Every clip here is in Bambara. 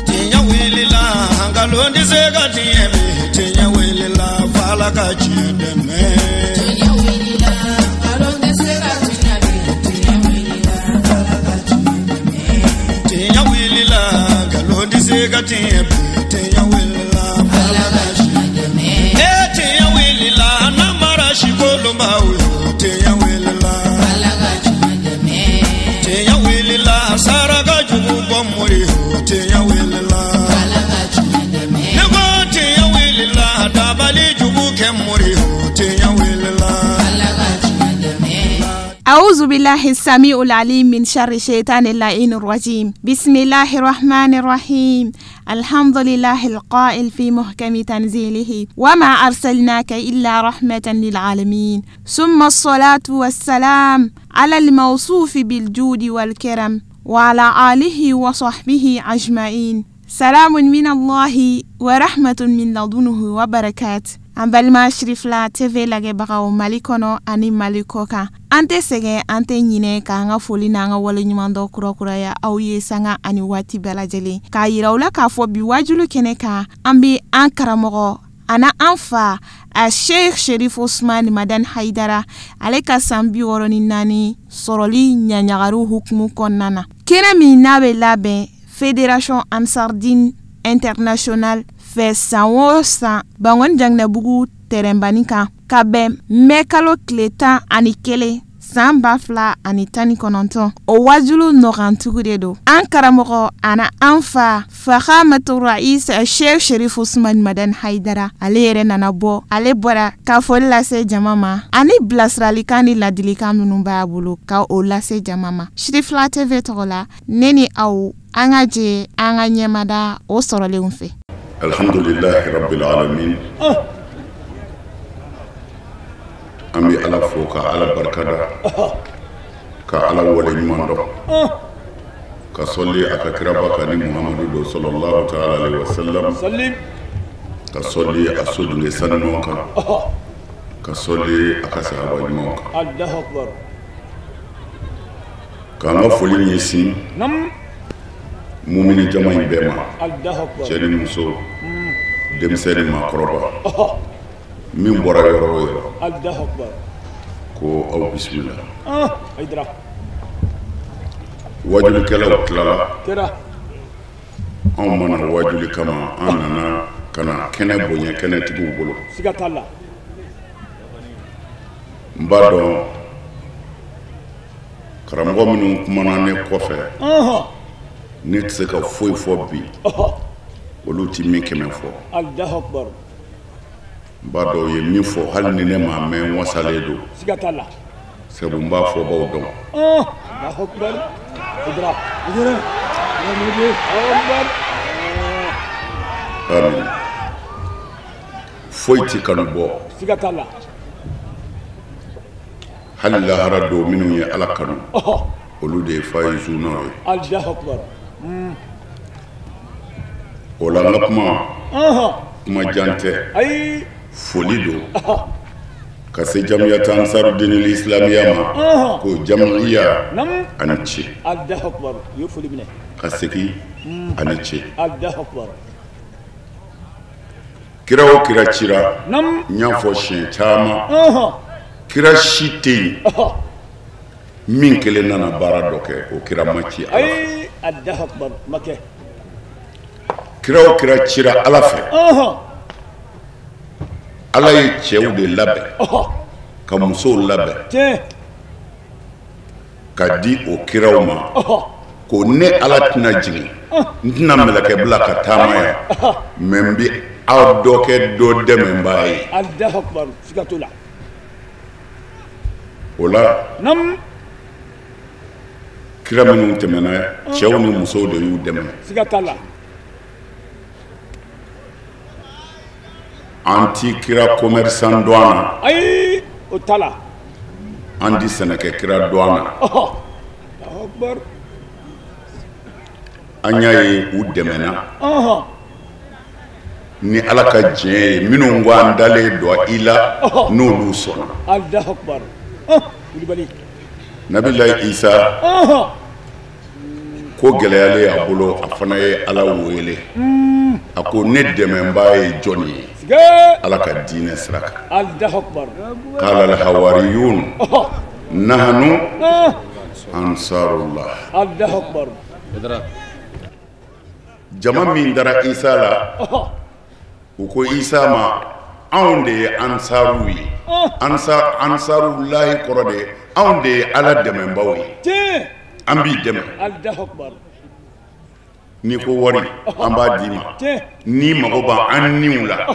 Tiɲɛ wulila, nkalon tɛ se ka tiɲɛ bi. Tiɲɛ wulila, f'Ala ka tiɲɛ dɛmɛ. Tiɲɛ wulila, nkalon tɛ se ka tiɲɛ bi. Tiɲɛ wulila, f'Ala ka tiɲɛ dɛmɛ. Tiɲɛ wulila, nkalon tɛ se ka tiɲɛ bi. Tiɲɛ wulila, f'Ala ka tiɲɛ dɛmɛ. Ee tiɲɛ wulila, namara si kolonbaw yo. Tiɲɛ wulila, f'Ala ka tiɲɛ dɛmɛ. Tiɲɛ wulila, saraka jugu bɔ mori yo. Tiɲɛ wulila, f'Ala ka tiɲɛ dɛmɛ. Ne ko tiɲɛ wulila, dabali jugu kɛ mori yo. Tiɲɛ wulila, f'Ala ka tiɲɛ dɛmɛ. أعوذ بالله السميع العليم من شر الشيطان اللعين الرجيم. بسم الله الرحمن الرحيم. الحمد لله القائل في محكم تنزيله: وما أرسلناك إلا رحمة للعالمين. ثم الصلاة والسلام على الموصوف بالجود والكرم وعلى آله وصحبه أجمعين. سلام من الله ورحمة من لدنه وبركات. An balima Sirifila TV lajɛbagaw Mali kɔnɔ ani Mali kɔ kan, an tɛ sɛgɛn, an tɛ ɲinɛ k'an ka foli n'an ka waleɲuman dɔ kurakuraya aw ye sanga ani waati bɛɛ lajɛlen, k'a yira aw la k'a fɔ bi wajulu kɛnɛ kan, an bɛ an karamɔgɔ ana an fa a Sheikh Sherif Osman Madani Haidara, ale ka san 64 sɔrɔli ɲaɲagariw hukumu kɔnɔna na. Kɛnɛ min n'a bɛ labɛn Fédération Ansardine Internationale fɛ san o san Bangɔni Janginɛbugu tɛrɛnbani kan, ka bɛn mɛ kalo tile 11 san 2019, o wajulu nɔgɔntugu de don. An karamɔgɔ ana an fa Fahamatu Rais Sheikh Sherif Osman Madani Haidara, ale yɛrɛ nana bɔ, ale bɔra ka foli lase jama ma ani bilasiralikan ni ladilikan minnu b'a bolo ka o lase jama ma. Sirifila TV tɔgɔ la, ne ni aw an ka jɛ an ka ɲɛmada o sɔrɔlenw fɛ. Alhamdulillahi rabbil alamin. An bɛ Ala fo ka Ala barikada, ka Ala waleɲuman dɔn, ka sɔli a ka kiraba kan ni Muhamadu don sallallahu ta'ala alaihi wa sallam, ka sɔli a soduge sanuman kan, ka sɔli a ka sahaba ɲumanw kan. K'an ka foli ɲɛsin mumini jama in bɛɛ ma, cɛ ni muso, denmisɛn ni maakɔrɔba, min bɔra yɔrɔ o yɔrɔ, ko aw bisimila. Wajulikɛlaw tilala, anw mana wajuli kama, an nana ka na kɛnɛ bonya kɛnɛtigiw bolo. N b'a dɔn karamɔgɔ minnu kumana ne kɔfɛ, ne tɛ se ka foyi fɔ bi, olu ti min kɛmɛ fɔ. N b'a dɔn u ye min fɔ, hali ni ne m'a mɛn, n wasalen don, sabu n b'a fɔ baw dɔn. Amin. Foyi ti kanu bɔ, hali lahara don minnu ye Ala kanu, olu de ye fayizunaw ye. O la n ka kuma jan tɛ, foli don ka se jamiyata Ansarudini Islamiya ma, ko jamiya ani ce, ka segin ani ce. Kira o kira cira, n y'a fɔ siɲɛ caman, kira si tɛ yen min kelen nana baara dɔ kɛ, o kira ma ci Ala fɛ. Kira o kira cira Ala fɛ, Ala ye cɛw de labɛn ka musow labɛn ka di o kiraw ma, ko ne Ala tɛna jigin, n tɛna mɛlɛkɛ bila ka taama yan, mɛ n bɛ aw dɔ kɛ dɔ dɛmɛbaa ye. O la kira minnu tɛmɛna, cɛw ni musow de y'u dɛmɛ. An ti kira commerçant dɔn an na, an ti sɛnɛkɛ kira dɔn an na. An y'a ye u dɛmɛna ni Ala ka diɲɛ ye, minnu ko an dalen don i la, n'olu sɔnna. Nabilayi Isa Ko gɛlɛyalen a bolo, a fana ye Ala wele. A ko ne dɛmɛbaa ye jɔn ye? Ala ka diinɛ sira kan. Qala al-hawariyun nahnu ansarullah. Jama min dara Isa la, u ko Isa ma anw de ye ansaru ye. Ansarullahi kɔrɔ de ye anw de ye Ala dɛmɛbaw ye. An b'i dɛmɛ. N'i ko wari an b'a d'i ma. N'i mago b'an niw la,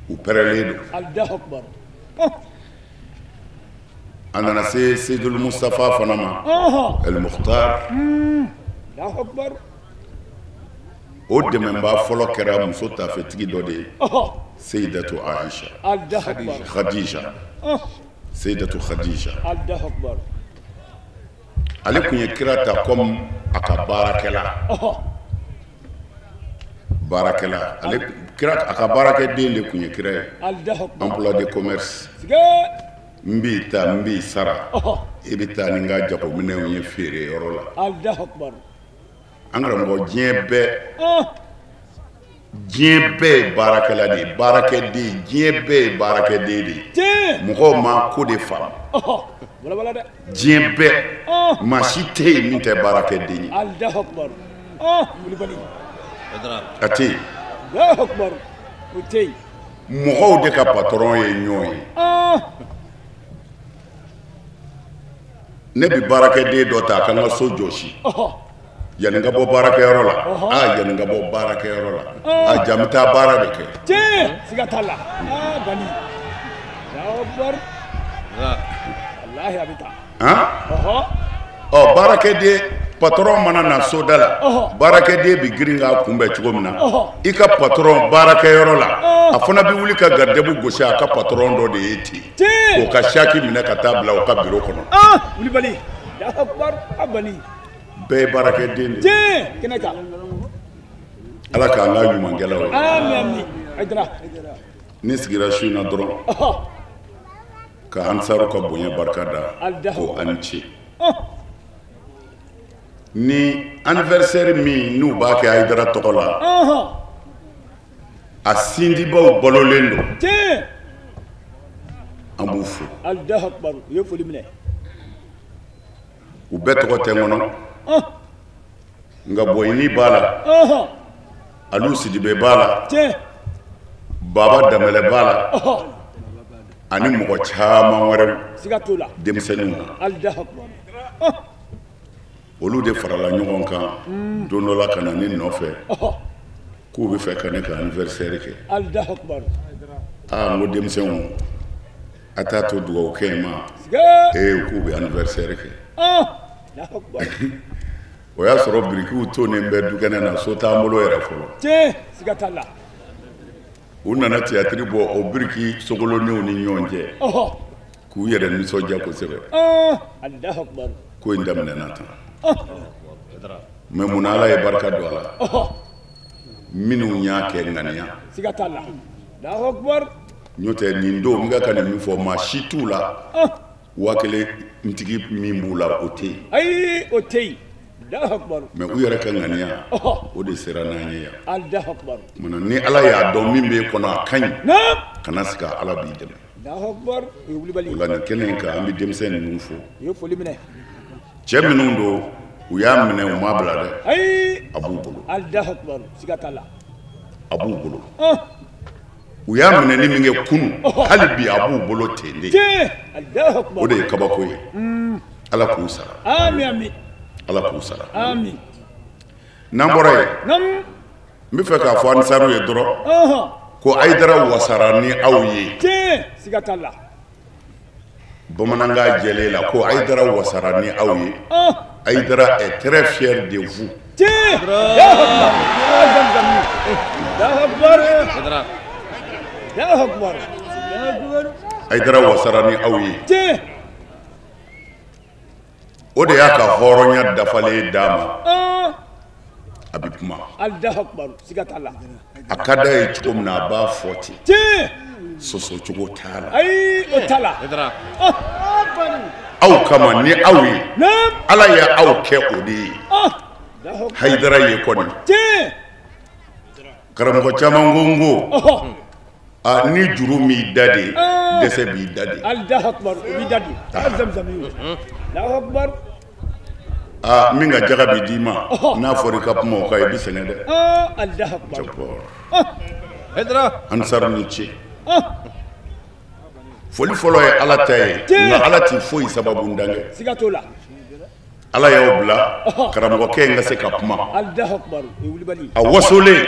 u pɛrɛlen don. A nana se Seydul Mustafa fana ma, El Mukhtar. O dɛmɛbaa fɔlɔ kɛra muso tafetigi dɔ de ye, Seyidatu Aisha, Khadija, Seyidatu Khadija. Ale tun ye kira ta comme a ka baarakɛla. Baarakɛla, ale kira a ka baarakɛden de tun ye kira ye. Emploi de commerce. N b'i ta, n b'i sara. I bɛ taa ni n ka jagominɛnw ye feere yɔrɔ la. An karamɔgɔ, diɲɛ bɛɛ ye baarakɛla de ye, baarakɛden, diɲɛ bɛɛ ye baarakɛden de ye. Mɔgɔw ma ko de faamu. Diɲɛ bɛɛ, maa si tɛ yen min tɛ baarakɛden ye. A tɛ yen. Mɔgɔw de ka patɔrɔn ye ɲɔgɔn ye. Ne bɛ baarakɛden dɔ ta a ka n ka so jɔsi. Yanni n ka bɔ baarakɛyɔrɔ la, yanni n ka bɔ baarakɛyɔrɔ la, ja n bɛ taa baara de kɛ. Siga t'a la. Bani. Ɔ, baarakɛden, patɔrɔn mana na soda la, baarakɛden bɛ girin k'a kunbɛn cogo min na, i ka patɔrɔn baarakɛyɔrɔ la, a fana bɛ wuli ka garidibu gosi a ka patɔrɔn dɔ de ye ten, k'o ka saki minɛ ka taa bila o ka biro kɔnɔ. Wulibali. Bɛɛ ye baarakɛden de ye. Ala k'an ka ɲumankɛlaw ye. Ni sigira su in na dɔrɔn, ka ansaru ka bonya barika da, ko a ni ce. Ni anniversaire min n'u b'a kɛ Hayidara tɔgɔ la, a sindibaw balolen don, an b'u fo. U bɛɛ tɔgɔ tɛ n kɔnɔ, nka Bɔyini b'a la, Alu Sidibe b'a la, Baba Danbɛlɛ b'a la, ani mɔgɔ caman wɛrɛw, denmisɛnninw. Olu de farala ɲɔgɔn kan don dɔ la ka na ne nɔfɛ k'u bɛ fɛ ka ne ka anniversaire kɛ. N ko denmisɛnw, a t'a to dugawu kɛ in ma, k'u bɛ anniversaire kɛ. O y'a sɔrɔ birikiw tonnen bɛ dukɛnɛ na, so t'an bolo yɛrɛ fɔlɔ. U nana théâtre bɔ o biriki sogolonenw ni ɲɔgɔn cɛ, k'u yɛrɛ nisɔndiya kosɛbɛ. Ko in daminɛna tan. Mais munna Ala ye barika don a la? Minnu y'a kɛ ŋaniya. N'o tɛ nin don n bɛ ka nin min fɔ, maa si t'u la 1000 n tigi min b'u la, o tɛ yen. Ayi, o tɛ yen. Mais u yɛrɛ ka ŋaniya, o de sera n'an ye yan. Munna ni Ala y'a dɔn min b'e kɔnɔ a ka ɲi, kana sigi Ala b'i dɛmɛ. O la nin kɛnɛ in kan, an bɛ denmisɛn ninnu fo. Cɛ minnu don, u y'a minɛ, u m'a bila dɛ. A b'u bolo. A b'u bolo. U y'a minɛ ni min kɛ kunun, hali bi a b'u bolo ten de. O de ye kabako ye. Ala k'u sara. Ala k'u sara. N'an bɔra yen, n bɛ fɛ k'a fɔ ansaru ye dɔrɔn, ko Hayidara wasara ni aw ye. Bamanankan jɛlen la, ko Hayidara wasara ni aw ye. Hayidara est très fier de vous. Hayidara wasara ni aw ye. O de y'a ka hɔrɔnya dafalen d'a ma. A bɛ kuma. A ka d'a ye cogo min na, a b'a fɔ ten. Sɔsɔ cogo t'a la. Aw kama ni aw ye, Ala ye aw kɛ o de ye. Hayidara ye kɔni karamɔgɔ caman ko n ko a ni juru m'i da de dɛsɛ b'i da de. Aa min ka jaga bɛ d'i ma n'a fɔra i ka kuma o kan i bɛ sɛgɛn dɛ. Ansaru ni ce. Foli fɔlɔ ye Ala ta ye nka Ala tɛ foyi sababu dan kɛ. Ala y'aw bila karamɔgɔkɛ in ka se ka kuma. A wasolen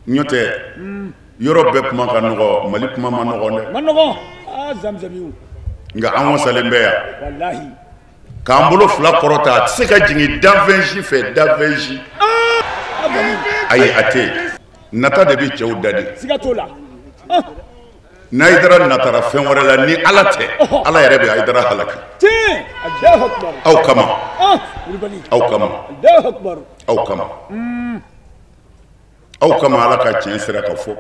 n'o tɛ yɔrɔ bɛɛ kuma ka nɔgɔ Mali kuma ma nɔgɔ dɛ. Nka an wasalen bɛ yan. K'an bolo fila kɔrɔta a tɛ se ka jigin danfɛn si fɛ danfɛn si. Ayi a tɛ yen. Nata de bɛ cɛw da de. N'Hayidara natara fɛn wɛrɛ la ni Ala tɛ Ala yɛrɛ bɛ Hayidara halaki. Aw kama aw kama aw kama aw kama Ala ka tiɲɛ sera ka fɔ.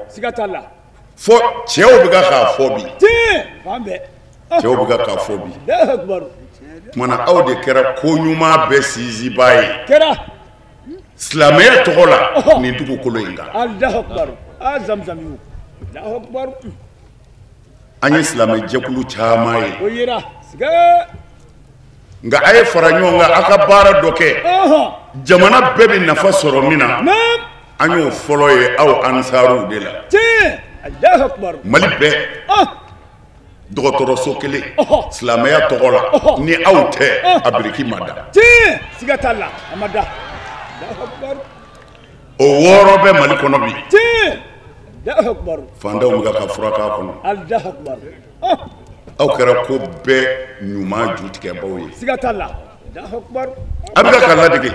Fɔ cɛw bɛ ka k'a fɔ bi. Cɛw bɛ ka k'a fɔ bi. Kumana aw de kɛra ko ɲuman bɛɛ sinsinbaa ye. Silamɛya tɔgɔ la nin dugukolo in kan. An ye silamɛjɛkulu caman ye. Nka a ye fara ɲɔgɔn kan aw ka baara dɔ kɛ. Jamana bɛɛ bɛ nafa sɔrɔ min na. An y'o fɔlɔ ye aw ansaruw de la. Mali bɛɛ. Dɔgɔtɔrɔso kelen silamɛya tɔgɔ la ni aw tɛ a biriki ma da. O wɔɔrɔ bɛ Mali kɔnɔ bi. Fantanw bɛ ka fura k'a kɔnɔ. Aw kɛra ko bɛɛ ɲuman jutigɛbaw ye. A bɛ ka ladege.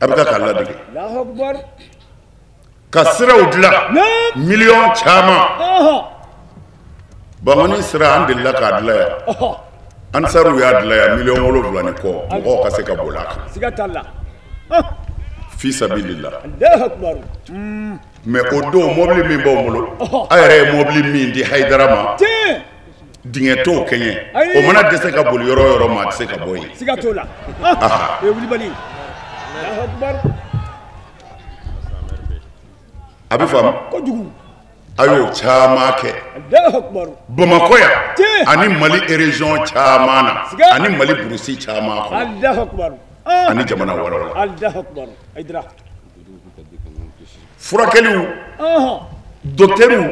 A bɛ ka ladege. Ka siraw dilan miliyɔn caman. Bangoni sira an delila k'a dilan yan. Ansaruw y'a dilan yan 7,5 miliyɔn mɔgɔw ka se ka boli a kan. Fi sabilillah. Mais o don mobili min b'aw bolo a yɛrɛ ye mobili min di Hayidara ma dingɛ t'o kɛɲɛ o mana dɛsɛ ka boli yɔrɔ o yɔrɔ ma a tɛ se ka bɔ yen. A bɛ faamu. A y'o caman kɛ Bamakɔ yan ani Mali région caman na ani Mali burusi caman kɔnɔ ani jamana wɛrɛw la. Furakɛliw dɔkitɛriw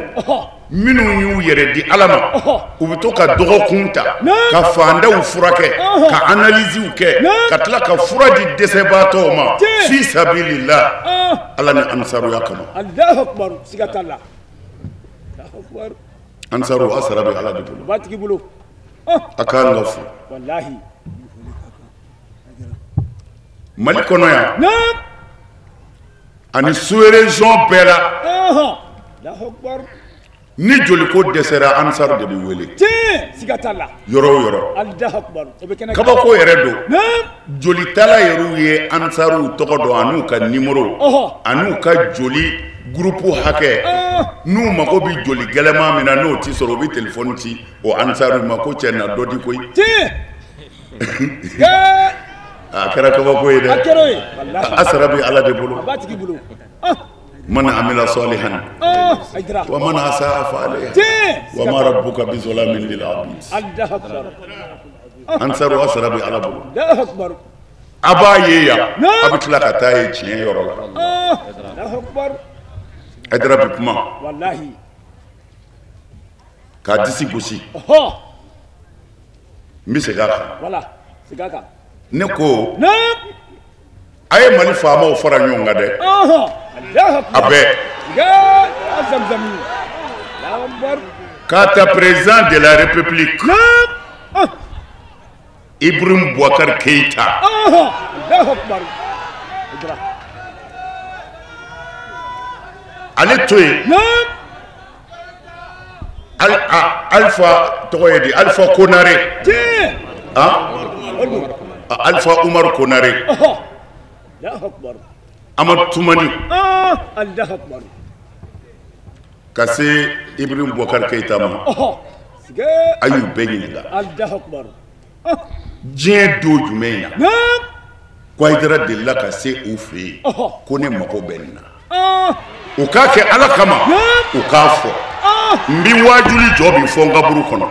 minnu y'u yɛrɛ di Ala ma u bɛ to ka dɔgɔkun ta ka fandaw furakɛ ka analysew kɛ ka tila ka fura di dɛsɛbaatɔw ma fi sabilillah Ala ni ansaruya kama. Ansaru a sara bɛ Ala de bolo. A k'an ka fo. Mali kɔnɔ yan ani sous-région bɛɛ la ni joliko dɛsɛra ansaru de bɛ wele. Yɔrɔ o yɔrɔ. Kabako yɛrɛ don. Jolitala yɛrɛw ye ansaruw tɔgɔ dɔn an'u ka nimoro an'u ka joli groupe hakɛ n'u mago bɛ joli gɛlɛman min na n'o ti sɔrɔ u bɛ telefɔni ci o ansaru ma ko cɛ na dɔ di koyi. A kɛra kabako ye dɛ. A sara bɛ Ala de bolo. Man amila salihan wa man asaa fa alayha wa ma rabbuka bi zalamin lil abid. Ansaru a sara bɛ Ala bolo. A b'a ye yan a bɛ tila ka taa ye tiɲɛ yɔrɔ la. Hayidara bi kuma. K'a disi gosi. N bɛ segin a kan. Ne ko a ye Mali faamaw fara ɲɔgɔn kan dɛ. A bɛɛ. K'a ta président de la République Ibrahim Boubacar Keïta. Ale to yen. Alpha tɔgɔ ye di Alpha Konare. Alpha Umar Konare. Amadu Tumani. Ka se Ibrahim Boubacar Keïta ma. A y'u bɛɛ ɲininka. Diɲɛ don jumɛn in na ko Hayidara delila ka se u fɛ yen ko ne mago bɛ nin na. U k'a kɛ Ala kama, u k'a fɔ. N bi waajuli jɔ bi fɔ n kaburu kɔnɔ.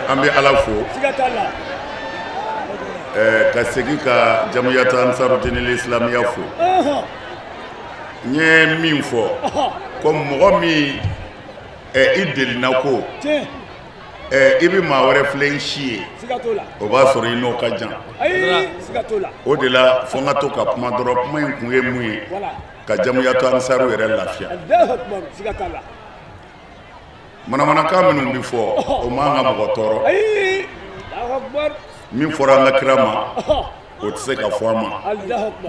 An bɛ Ala fo ka segin ka Jamiyatu Ansarudinil Islamiya fo. N ye min fɔ ko mɔgɔ min i delina ko i bɛ maa wɛrɛ filɛ i si ye, o b'a sɔrɔ i n'o ka jan. O de la fo n ka to ka kuma dɔrɔn. Kuma in kun ye mun ye? Ka Jamiyatu Ansaru yɛrɛ lafiya. Manamanakan minnu bɛ fɔ o man ka mɔgɔ tɔɔrɔ. Min fɔra an ka kira ma o tɛ se ka fɔ an ma.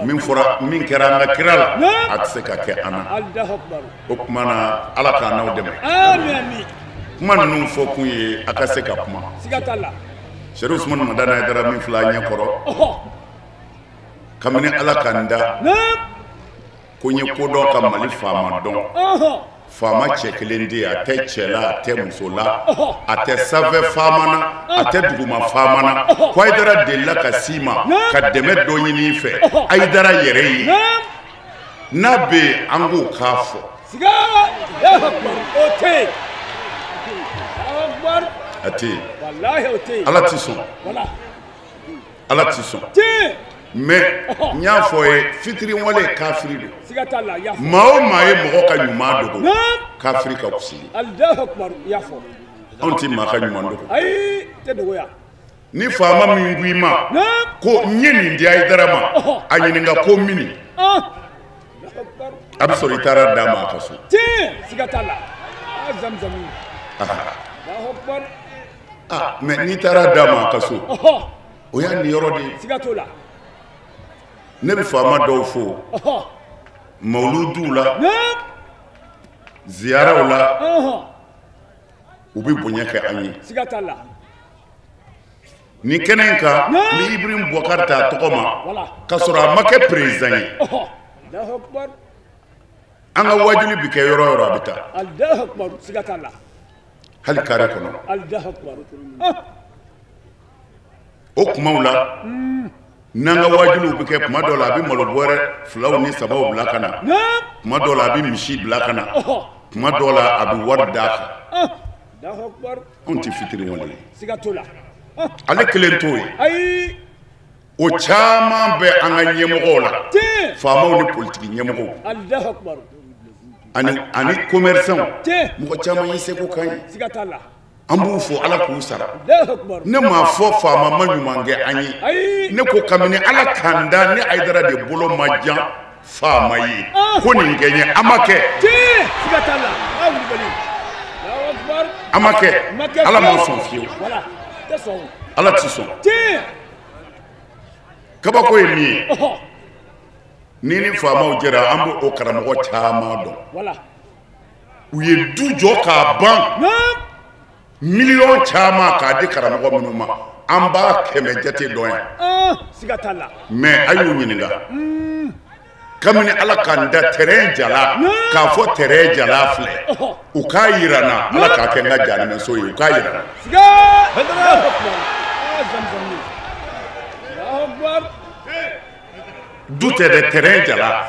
Min fɔra min kɛra an ka kira la a tɛ se ka kɛ an na. O tuma na Ala k'an n'aw dɛmɛ. Kuma ninnu fɔ kun ye a ka se ka kuma. Serifu Usumani Madani Hayidara min filɛ an ɲɛ kɔrɔ, kabini Ala ka n da ko n ye ko dɔn ka Mali faama dɔn. Faama cɛ kelen tɛ yen, a tɛ cɛ la, a tɛ muso la, a tɛ sanfɛ faama na, a tɛ duguma faama na. Ko Hayidara delila ka s'i ma ka dɛmɛ dɔ ɲini i fɛ, Hayidara yɛrɛ ye. N'a bɛ yen, an k'o k'a fɔ. A tɛ yen. Ala tɛ sɔn. Ala tɛ sɔn. Mais n y'a fɔ ye, fitiriwale kafiri don. Maa o maa ye mɔgɔ ka ɲuman dogo, kafiri ka kusi. Anw tɛ maa ka ɲuman dogo. Ni faama min ko i ma ko n ye nin di Hayidara ma, a ɲininka ko mini, a bɛ sɔrɔ i taara d'a ma a ka so. Mais n'i taara d'a ma a ka so, o y'a niyɔrɔ de ye. Ne bɛ faama dɔw fo mawuluduw la, ziyaraw la, u bɛ bonya kɛ an ye. Nin kɛnɛ in kan, n bɛ Ibrahim Boubacar ta a tɔgɔ ma k'a sɔrɔ a ma kɛ président ye. An ka wajuli bɛ kɛ yɔrɔ o yɔrɔ, a bɛ taa. Hali kare kɔnɔ. O kumaw la, n'an ka wajuliw bɛ kɛ kuma dɔw la, a bɛ malo bɔrɛ 2 ni 3 bila ka na. Kuma dɔw la, a bɛ misi bila ka na. Kuma dɔw la, a bɛ wari d'a kan. Anw tɛ fitiriwale ye. Ale kelen t'o ye. O caman bɛ an ka ɲɛmɔgɔw la, faamaw ni politiki ɲɛmɔgɔw ani commerçants. Mɔgɔ caman y'i seko k'an ye. An b'u fo Ala k'u sara. Ne m'a fɔ faama ma ɲuman kɛ an ye. Ne ko kabini Ala k'an da, ne Hayidara de bolo ma jan faama ye ko nin kɛ n ye, a ma kɛ. A ma kɛ. Ala ma sɔn fiyewu. Ala ti sɔn. Kabako ye min ye, ni faamaw jɛra, an b'o karamɔgɔ caman dɔn. U ye du jɔ k'a ban, miliyɔn caman k'a di karamɔgɔ minnu ma, an b'a 100 jate dɔn yan. Mais a y'u ɲininka, kabini Ala k'an da terrain jala, k'a fɔ terrain jala filɛ, u k'a yira n na, Ala k'a kɛ n ka jahanamɛso ye, u k'a yira n na. Du tɛ dɛ, terrain jala.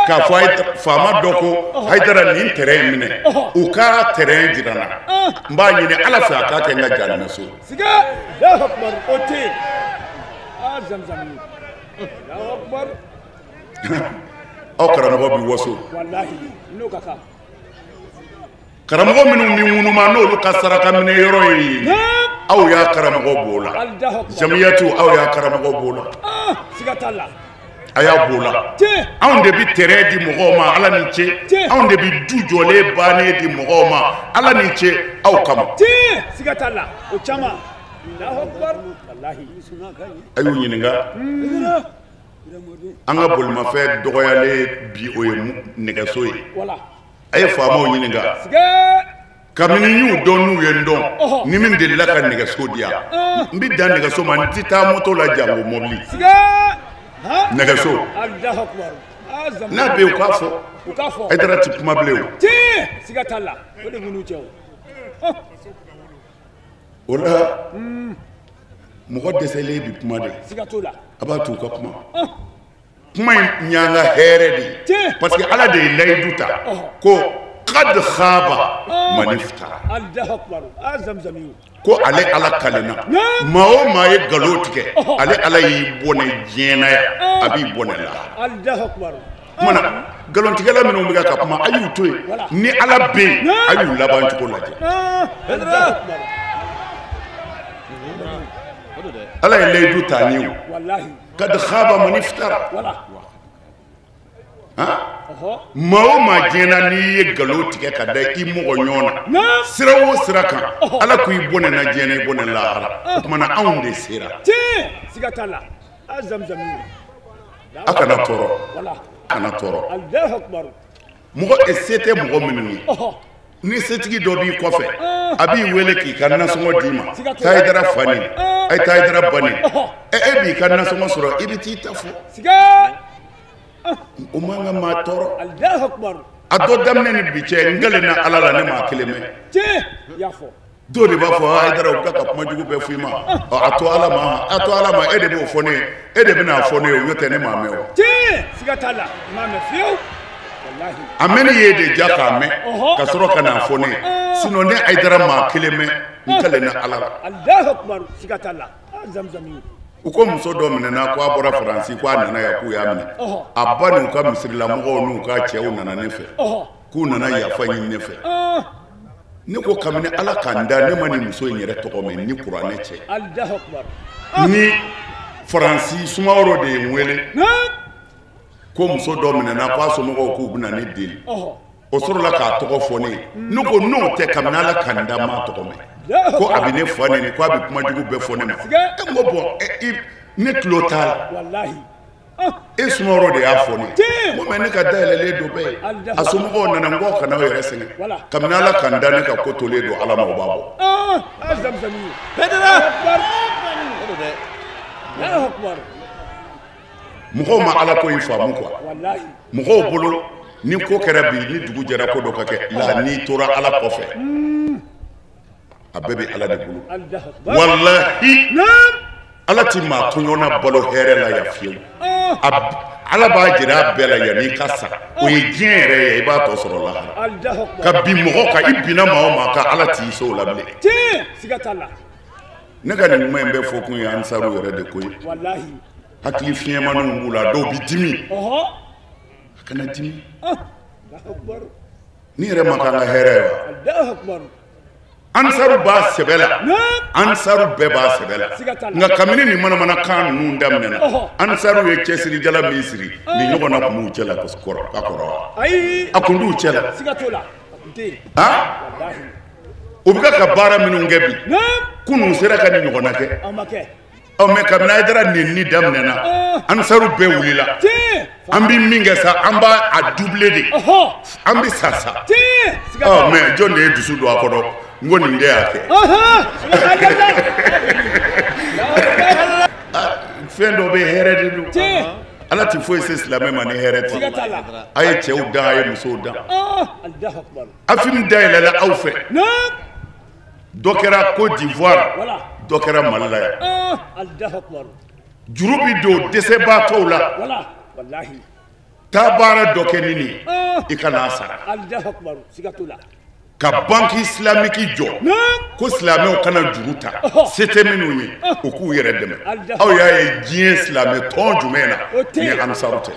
K'a fɔ faama dɔ ko Hayidara nin terrain in minɛ, u ka terrain jira n na, n b'a ɲini Ala fɛ a k'a kɛ n ka jahanamɛso ye. Aw karamɔgɔ bɛ waso. Karamɔgɔ minnu bɛ ŋunuma n'olu ka saraka minɛ yɔrɔ ye yen, aw y'a karamɔgɔ b'o la. Jamiyatu, aw y'a karamɔgɔ b'o la. A y'a b'o la. Anw de bɛ terrain di mɔgɔw ma, Ala ni ce. Anw de bɛ du jɔlen bannen di mɔgɔw ma, Ala ni ce aw kama. A y'u ɲininka. An ka bolimafɛn dɔgɔyalen bi o ye nɛgɛso ye. A ye faamaw ɲininka. Kabini n y'u dɔn n'u ye n dɔn ni min delila ka nɛgɛso di yan n bɛ dan nɛgɛso ma n tɛ taa moto la jango mobili. Nɛgɛso. N'a bɛ yen u k'a fɔ. Hayidara ti kuma bilen o. Siga t'a la o de b'u n'u cɛ o. O la mɔgɔ dɛsɛlen bɛ kuma de. Siga t'o la. A b'a to u ka kuma. Kuma in y'an ka hɛrɛ de ye. Parce que Ala de ye layidu ta ko kad khaba man iftara. Ko ale Ala kalenna maa o maa ye nkalon tigɛ ale Ala y'i bɔnɛ diɲɛ na yan a b'i bɔnɛ lahara. Kuma na nkalontigɛla minnu bɛ ka kuma a y'u to yen ni Ala bɛ yen a y'u laban cogo lajɛ. Ala ye layidu ta n ye o. Kad khaba man iftara. Maa o maa diɲɛ na n'i ye nkalon tigɛ ka da i mɔgɔ ɲɔgɔn na sira o sira kan Ala ko i bɔnɛna diɲɛ na i bɔnɛ lahara o tuma na anw de sera. Siga t'a la. A kana tɔɔrɔ. Kana tɔɔrɔ. Mɔgɔ se tɛ mɔgɔ minnu ye ni setigi dɔ b'i kɔfɛ a b'i wele k'i ka nasɔngɔ d'i ma taa Hayidara fa nin a ye taa Hayidara ba nin e b'i ka nasɔngɔ sɔrɔ i bɛ t'i ta fɔ. O man ka maa tɔɔrɔ. A dɔ daminɛ ni bi cɛ n kalenna Ala la ne maa kelen mɛn. Dɔw de b'a fɔ Hayidara u bɛ ka kuma jugu bɛɛ fɔ i ma a to Ala ma a to Ala ma e de b'o fɔ ne ye e de bɛna fɔ ne ye o n'o tɛ ne m'a mɛn o. Siga t'a la n m'a mɛn fiyewu. A mɛnni ye de ja k'a mɛn ka sɔrɔ ka n'a fɔ ne ye sinon ne Hayidara maa kelen mɛn n kalenna Ala la. Siga t'a la. U ko muso dɔ minɛna ko a bɔra Faransi ko a nana yan k'u y'a minɛ a ba n'u ka misirilamɔgɔw n'u ka cɛw nana ne fɛ k'u nana yafa ɲini ne fɛ ne ko kabini Ala k'an da ne ma nin muso in yɛrɛ tɔgɔ mɛn ni kuranɛ cɛ ni Faransi Sumaworo de ye n wele ko muso dɔ minɛna k'a somɔgɔw k'u bɛna ne deli o sɔrɔla k'a tɔgɔ fɔ ne ye ne ko n'o tɛ kabini Ala k'an da m'a tɔgɔ mɛn ko a bɛ ne fa neni ko a bɛ kuma jugu bɛɛ fɔ ne ma e ko bɔn ne tulo t'a la e Sumaworo de y'a fɔ ne ye ko mɛ ne ka dayɛlɛlen dɔ bɛɛ ye a somɔgɔw nana n ko kana aw yɛrɛ sɛgɛn kabini Ala k'an da ne ka ko tolen don Ala ma o b'a bɔ. Mɔgɔw ma Ala ko in faamu quoi mɔgɔw bolo ni ko kɛra bi ni dugu jɛra ko dɔ ka kɛ la n'i tora Ala kɔfɛ a bɛɛ bɛ Ala de bolo walahi Ala ti maa tɔɲɔna balo hɛrɛ la yan fiyewu Ala b'a jira a bɛɛ la yanni i ka sa o ye diɲɛ yɛrɛ ye i b'a tɔ sɔrɔ lahara ka bin mɔgɔ kan i binna maa o maa kan Ala t'i se o la bilen. Ne ka nin kuma in bɛɛ fɔ kun ye ansaru yɛrɛ de ko ye hakili fiɲɛmaninw b'u la dɔw bɛ dimi a kana dimi ni yɛrɛ ma k'an ka hɛrɛ ye wa. Ansaru b'a sɛbɛ la ansaru bɛɛ b'a sɛbɛ la nka kabini nin manamanakan ninnu daminɛna ansaru ye cɛsirijala min siri nin ɲɔgɔnna tun b'u cɛ la ka kɔrɔ wa a kun t'u cɛ la u bɛ ka baara minnu kɛ bi kunun sera ka nin ɲɔgɔnna kɛ ɔ mɛ kabini Hayidara nenni daminɛna ansaru bɛɛ wulila an bɛ min kɛ sa an b'a a doubler de an bɛ sa sa ɔ mɛ jɔn de ye dusu don a kɔrɔ n ko nin de y'a kɛ fɛn dɔ bɛ hɛrɛ de don Ala ti foyi se silamɛ ma ni hɛrɛ tɛ a ye cɛw dan a ye musow dan AFIM dayɛlɛla aw fɛ dɔ kɛra Côte d'Ivoire dɔ kɛra Mali la yan juru bi don dɛsɛbaatɔw la taa baara dɔ kɛ ni nin ye i ka n'a sara ka banque islamique jɔ ko silamɛw kana juru ta se tɛ minnu ye u k'u yɛrɛ dɛmɛ aw y'a ye diɲɛ silamɛ tɔn jumɛn na ni ansaru tɛ.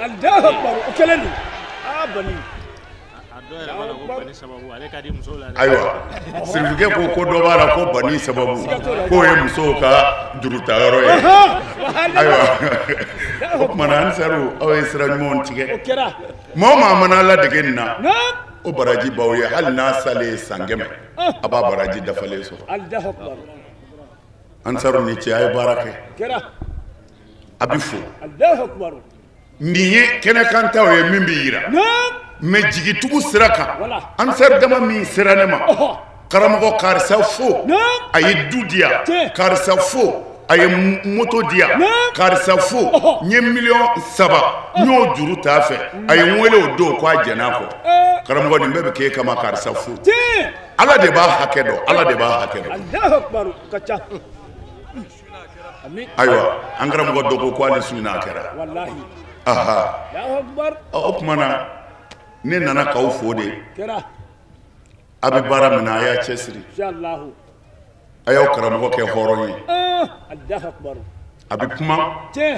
Ayiwa sirifikɛ ko ko dɔ b'a la ko bani sababu k'o ye musow ka jurutayɔrɔ ye ayiwa o tuma na ansaru aw ye sira ɲumanw tigɛ maa o maa mana Ala dege nin na o baraji b'aw ye hali n'a salen ye san 100 a b'a baraji dafalen sɔrɔ. Ansaru ni cɛ a ye baara kɛ. A bɛ fo. Nin ye kɛnɛkantaw ye min bɛ yira. Mais jigitugu sira kan, Ansar dama min sera ne ma, karamɔgɔ karisa fo, a ye du di yan, karisa fo, a ye moto di yan, karisa fo, n ye 3 miliyɔn n y'o juru t'a fɛ, a ye n wele o don k'a jɛn'a kɔ. Karamɔgɔ nin bɛɛ bɛ k'e kama karisa fo. Ala de b'a hakɛ dɔn, Ala de b'a hakɛ dɔn. Ayiwa an karamɔgɔ dɔ ko k'ale su in na a kɛra. Aha. O tuma na ne nana k'aw fo de. A bɛ baara min na a y'a cɛsiri. A y'aw karamɔgɔ kɛ hɔrɔn ye. A bɛ kuma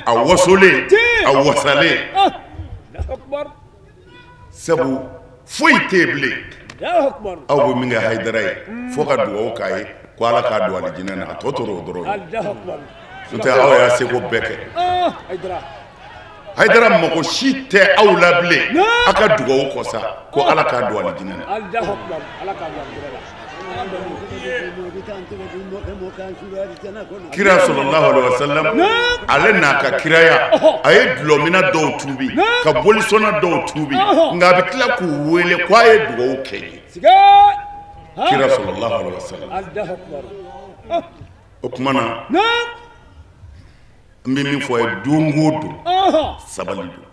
a wasolen a wasalen. Sabu foyi tɛ yen bilen. Aw bɛ min kɛ Hayidara ye fo ka dugawu k'a ye ko Ala k'a don alijinɛ na a tɔ tora o dɔrɔn ye. N'o tɛ aw y'a seko bɛɛ kɛ. Hayidara mago si tɛ aw la bilen a ka dugawu kɔ sa ko Ala k'a don alijinɛ na. Kira sallallahu alaihi wasallam ale n'a ka kiraya a ye dulɔminna dɔw tuubi ka bolisɔnna dɔw tuubi nka a bɛ tila k'u wele k'a ye dugawu kɛ ye. Kira sallallahu alaihi wasallam. O tuma na n bɛ min fɔ a ye don o don sabali don.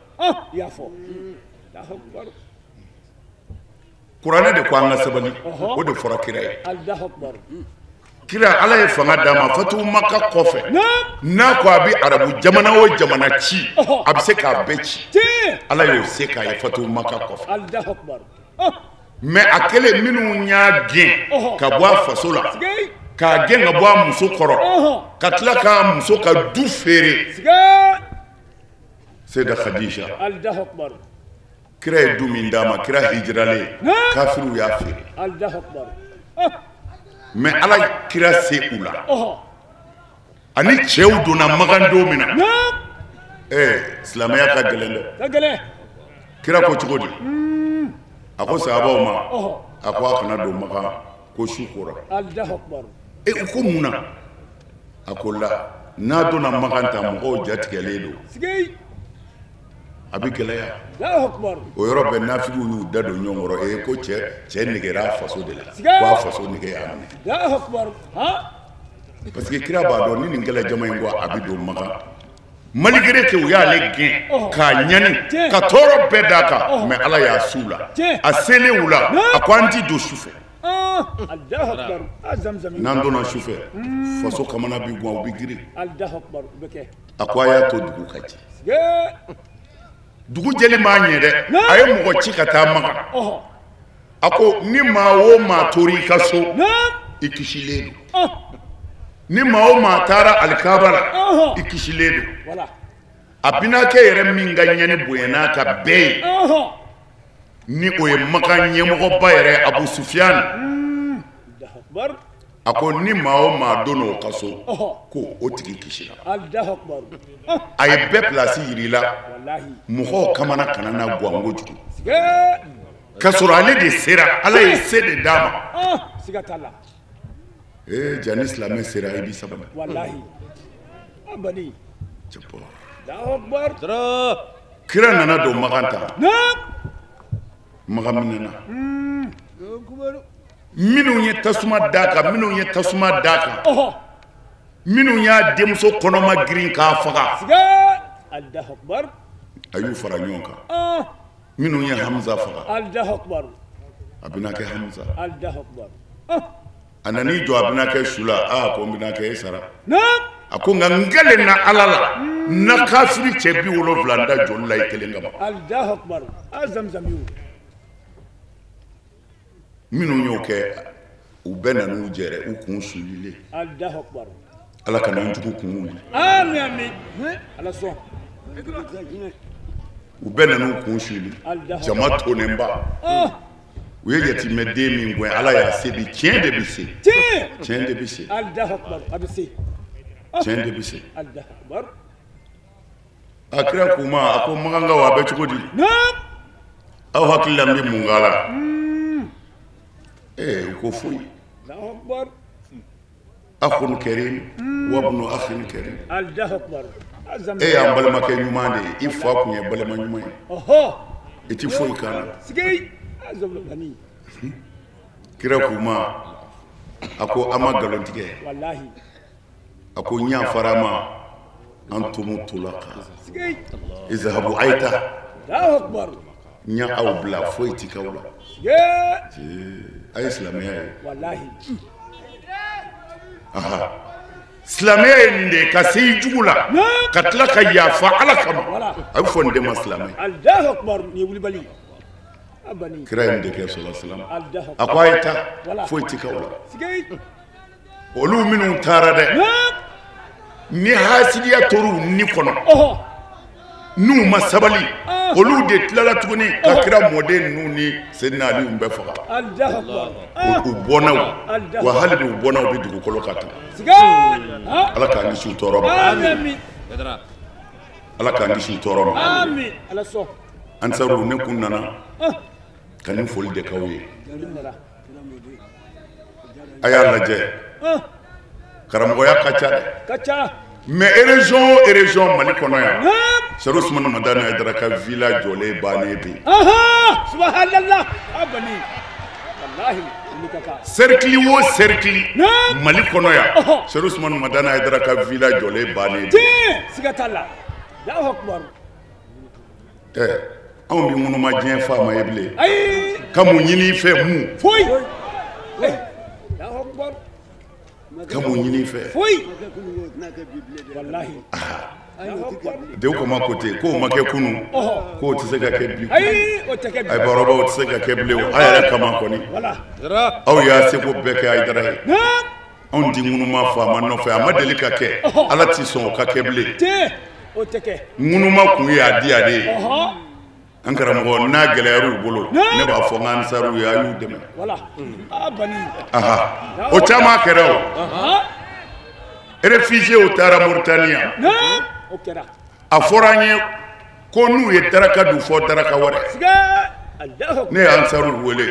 Kuranɛ de ko an ka sabali, o de fɔra kira ye. Kira Ala ye fanga d'a ma Fatu Maka kɔfɛ, n'a ko a bɛ arabu jamana o jamana ci, a bɛ se k'a bɛɛ ci. Ala y'o se k'a ye Fatu Maka kɔfɛ. Mais a kɛlen minnu y'a gɛn ka bɔ a faso la, k'a gɛn ka bɔ a muso kɔrɔ, ka tila k'a muso ka du feere. Seyida Khadija. Kira ye du min d'a ma, kira hijiralen, kafiriw y'a feere. Mais Ala kira se u la. Ani cɛw donna Makan don min na, silamɛya ka gɛlɛn dɛ. Kira ko cogo di? A ko sahabaw ma, a ko a kana don Makan ko su kora. U ko mun na? A ko la, n'a donna Makan ta mɔgɔw jatigɛlen don. A bɛ gɛlɛya. O yɔrɔ bɛɛ nafigiw y'u da don ɲɔgɔn kɔrɔ, ko cɛ negera a faso de la, ko a faso nege y'a minɛ. Parce que kira b'a dɔn ni nin kɛlɛ jama in ko a bɛ don Makan. Malgré que u y'ale gɛn k'a ɲani ka tɔɔrɔ bɛɛ d'a kan, mais Ala y'a su la. A selen u la, a ko an ti don su fɛ. N'an donna su fɛ, faso kamana bi gan, u bɛ girin. A ko a y'a to dugu ka jɛ. Dugu jɛlen m'a ɲɛ dɛ, a ye mɔgɔ ci ka taa Makan. A ko ni maa o maa tora i ka so, i kisilen don. Ni maa o maa taara alikaba la, i kisilen don. A binakɛ yɛrɛ min ka ɲɛni bonyana ka bɛɛ ye, ni o ye Makan ɲɛmɔgɔba yɛrɛ Abu Sufiyan. A ko ni maa o maa donna o ka so, ko o tigi kisira. A ye bɛɛ pilasi yir'i la, mɔgɔw kamana kana na gan kojugu. K'a sɔrɔ ale de sera, Ala ye se de d'a ma. Ja ni silamɛ sera i b'i sabali. Kira nana don Makan ta. Makan minɛna. Minnu ye tasuma d'a kan, minnu ye tasuma d'a kan, minnu y'a denmuso kɔnɔma girin k'a faga, a y'u fara ɲɔgɔn kan. Minnu ye Hamza faga, a bɛna kɛ Hamza. A nan'i jɔ a bɛna kɛ su la, a ko n bɛna kɛ e sara. A ko nka n kɛlen na Ala la, na kafiri cɛ 70 da joli la i kelen kama. Minnu y'o kɛ, u bɛɛ nan'u jɛrɛ, u kun sulilen. Ala ka n'an jugu kun wuli. U bɛɛ nan'u kun suli, jama tonenba. U ye yatimɛden min gɛn, Ala y'a se bi, tiɲɛ de bɛ se. Tiɲɛ de bɛ se. Tiɲɛ de bɛ se. A kira k'u ma, a ko Makankaw a bɛ cogo di? Aw hakili la n bɛ mun k'a la? U ko foyi. Akhun karim. Wabnu akhin karim. E y'an balimakɛ ɲuman de ye, i fa kun ye balima ɲuman ye. I ti foyi k'an na. Kira k'u ma, a ko an ma nkalon tigɛ. A ko n yafara ma antumu tulaka. Izhabu a ye taa. N y'aw bila foyi ti k'aw la. A ye silamɛya ye. Aha. Silamɛya ye nin de ye, ka se i jugu la ka tila ka yafa Ala kama. A bɛ fɔ nin de ma silamɛ. Kira ye nin de kɛ sallallahu alaihi wasallam. A ko a ye taa, foyi ti k'aw la. Olu minnu taara dɛ, ni hasidiya tor'u ni kɔnɔ, n'u ma sabali, olu de tilala tuguni ka kira mɔden ninnu ni Seydina Aliyu bɛɛ faga. U bɔnnaw, wa hali bi u bɔnnaw bɛ dugukolo kan tan. Ala k'an kisi u tɔɔrɔ ma. Ala k'an kisi u tɔɔrɔ ma. Ansaru, ne kun nana ka nin foli de k'aw ye. A y'a lajɛ, karamɔgɔya ka ca dɛ. Mais région o région Mali kɔnɔ yan, Serigne Ousmane Madani Haidara ka villa jɔlen bannen bɛ yen. Cercle o cercle Mali kɔnɔ yan, Serigne Ousmane Madani Haidara ka villa jɔlen bannen bɛ yen. Ɛ, anw bɛ ŋunuma diɲɛ faama ye bilen. Ka mun ɲini i fɛ mun? Ka mun ɲini i fɛ? Dew kama ko ten, k'o ma kɛ kunun, k'o tɛ se ka kɛ bi. Ayi, o tɛ se ka kɛ bilen o. A yɛrɛ kama kɔni, aw y'a seko bɛɛ kɛ Hayidara ye. Anw ti ŋunuma faama nɔfɛ, a ma deli ka kɛ, Ala ti sɔn o ka kɛ bilen. Ŋunuma kun ye a di ale ye. An karamɔgɔ, n'a gɛlɛyar'u bolo, ne b'a fɔ n ka ansaruw ye, a y'u dɛmɛ. O caman kɛra o. Réfugiés taara Mauritanie. A fɔra an ye ko n'u ye daraka dun fɔ daraka wɛrɛ. Ne ye ansaruw wele.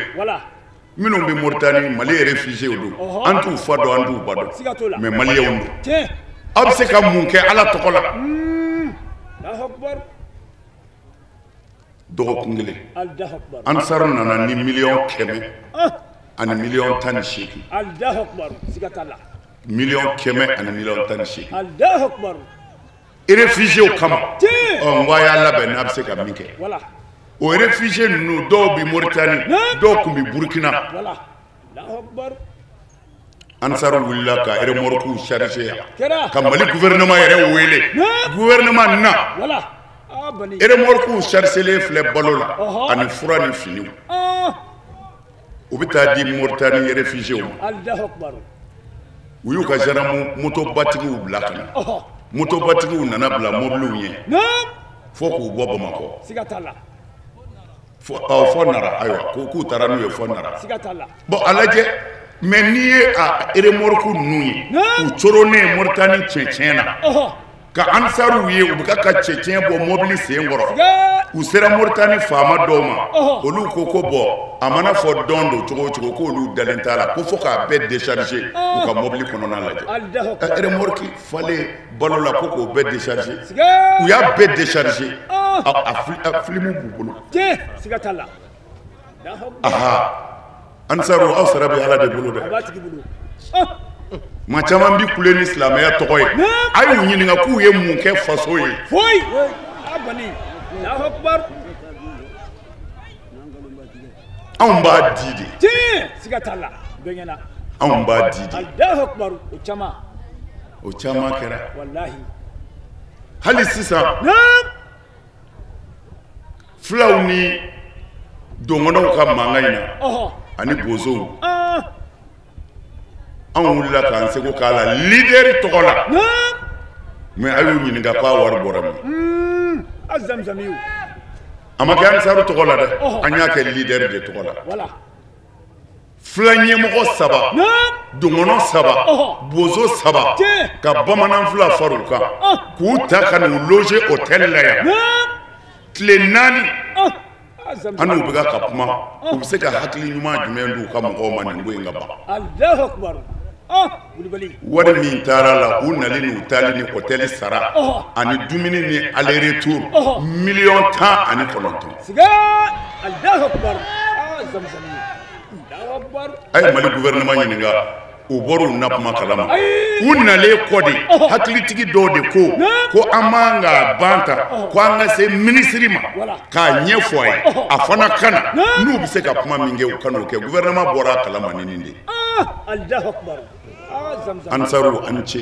Minnu bɛ Mauritanie, Mali réfugiés don. An t'u fa dɔn, an t'u ba dɔn. Mais maliyɛnw don. Aw bɛ se ka mun kɛ Ala tɔgɔ la? Dɔgɔkun kelen, ansaru nana ni 100 000 000 ani 18 000 000. 100 000 000 ani 18 000 000. Réfugiés kama. Ɔ, n ko a y'a labɛn n'a bɛ se ka min kɛ. O réfugiés ninnu, dɔw bɛ Mauritanie, dɔw tun bɛ Burukina. Ansaru wulila ka remorques chargé yan, ka Mali gouvernement yɛrɛ wele. Gouvernement na, remorques chargé filɛ balo la ani fura ni finiw. U bɛ taa di Mauritanie réfugiés ma. U y'u ka gendarme motobatigiw bila ka na. Motobatigiw nana bila mobiliw ɲɛ fo k'u bɔ Bamakɔ. Fɔ Nara, ayiwa, k'u taara n'u ye fɔ Nara. Bon, a lajɛ, mais n'i ye a remorque ninnu ye, u coronnen Mauritanie cɛncɛn na, ka ansaruw ye u bɛ ka cɛncɛn bɔ mobili sen kɔrɔ. U sera Mauritanie faama dɔw ma, olu ko ko bɔn, a mana fɔ dɔn don cogo o cogo, k'olu dalen t'a la, ko fo k'a bɛɛ décharger, u ka mobili kɔnɔna lajɛ. Remorque falen balo la, ko k'o bɛɛ décharger. U y'a bɛɛ décharger, a filimu b'u bolo. Aha, ansaru, aw sara bɛ Ala de bolo dɛ. Maa caman bi kule ni silamɛya tɔgɔ ye, a y'u ɲininka k'u ye mun kɛ faso ye. Anw b'a di de. Anw b'a di de. O caman kɛra. Hali sisan, fulaw ni dɔngɔnɔw ka mankan in na ani bozow, anw wulila k'an seko k'a la leader tɔgɔ la, mais a y'u ɲininka k'a wari bɔra min? A ma kɛ ansaru tɔgɔ la dɛ, an y'a kɛ leader de tɔgɔ la. Fula ɲɛmɔgɔ 3, dɔngɔnɔ 3, bozo 3, ka bamanan fila far'u kan, k'u ta ka n'u loger hôtel la yan tile 4. An n'u bɛ ka kuma, u bɛ se ka hakili ɲuman jumɛn d'u ka mɔgɔw ma nin ko in ka ban? Wari min taara la u nali n'u taali ni hôtel sara ani dumuni ni aller retour 19 millions. A ye Mali gouvernement ɲininka, u bɔra u na kuma kalama. U nalen kɔ de, hakilitigi dɔw de ko ko an man ka ban ta, ko an ka se minisiri ma k'a ɲɛfɔ a ye, a fana ka na n'u bɛ se ka kuma min kɛ, u ka n'o kɛ. Gouvernement bɔra a kalama ni nin de ye. Ansaru, a ni ce.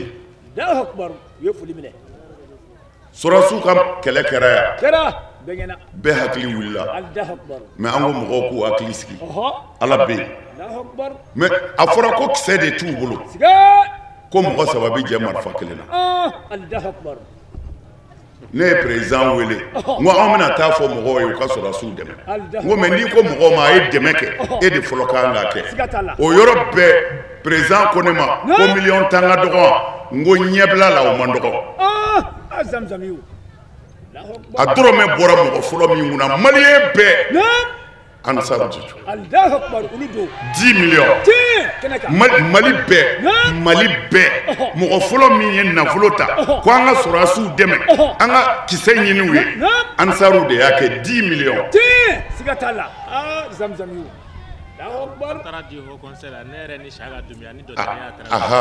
Sɔrɔdasiw ka kɛlɛ kɛra yan, bɛɛ hakili wulila, mais an ko mɔgɔw k'u hakili sigi, Ala bɛ yen. Mais a fɔra ko kisɛ de t'u bolo, ko mɔgɔ saba bɛ jɛ marifa kelen na. Ne ye président wele, n ko anw bɛna taa fɔ mɔgɔw ye u ka sɔrɔdasiw dɛmɛ. N ko mais n'i ko mɔgɔw ma a ye dɛmɛ kɛ, e de fɔlɔ kan k'a kɛ. O yɔrɔ bɛɛ, président ko ne ma ko 10 millions ka dɔgɔ wa? N ko ɲɛbila la, o man dɔgɔ. A dɔrɔmɛ bɔra mɔgɔ fɔlɔ min kunna, malien bɛɛ, Ansaru de don. 10 millions, Mali bɛɛ, Mali bɛɛ, mɔgɔ fɔlɔ min ye nafolo ta ko an ka sɔrɔdasiw dɛmɛ, an ka kisɛ ɲini u ye, Ansaru de y'a kɛ, 10 millions. Siga t'a la, Zamzam. Taara di haut conseil la, ne yɛrɛ ni Saka Dunbiya ni docteur Yaya Traoré. Aha,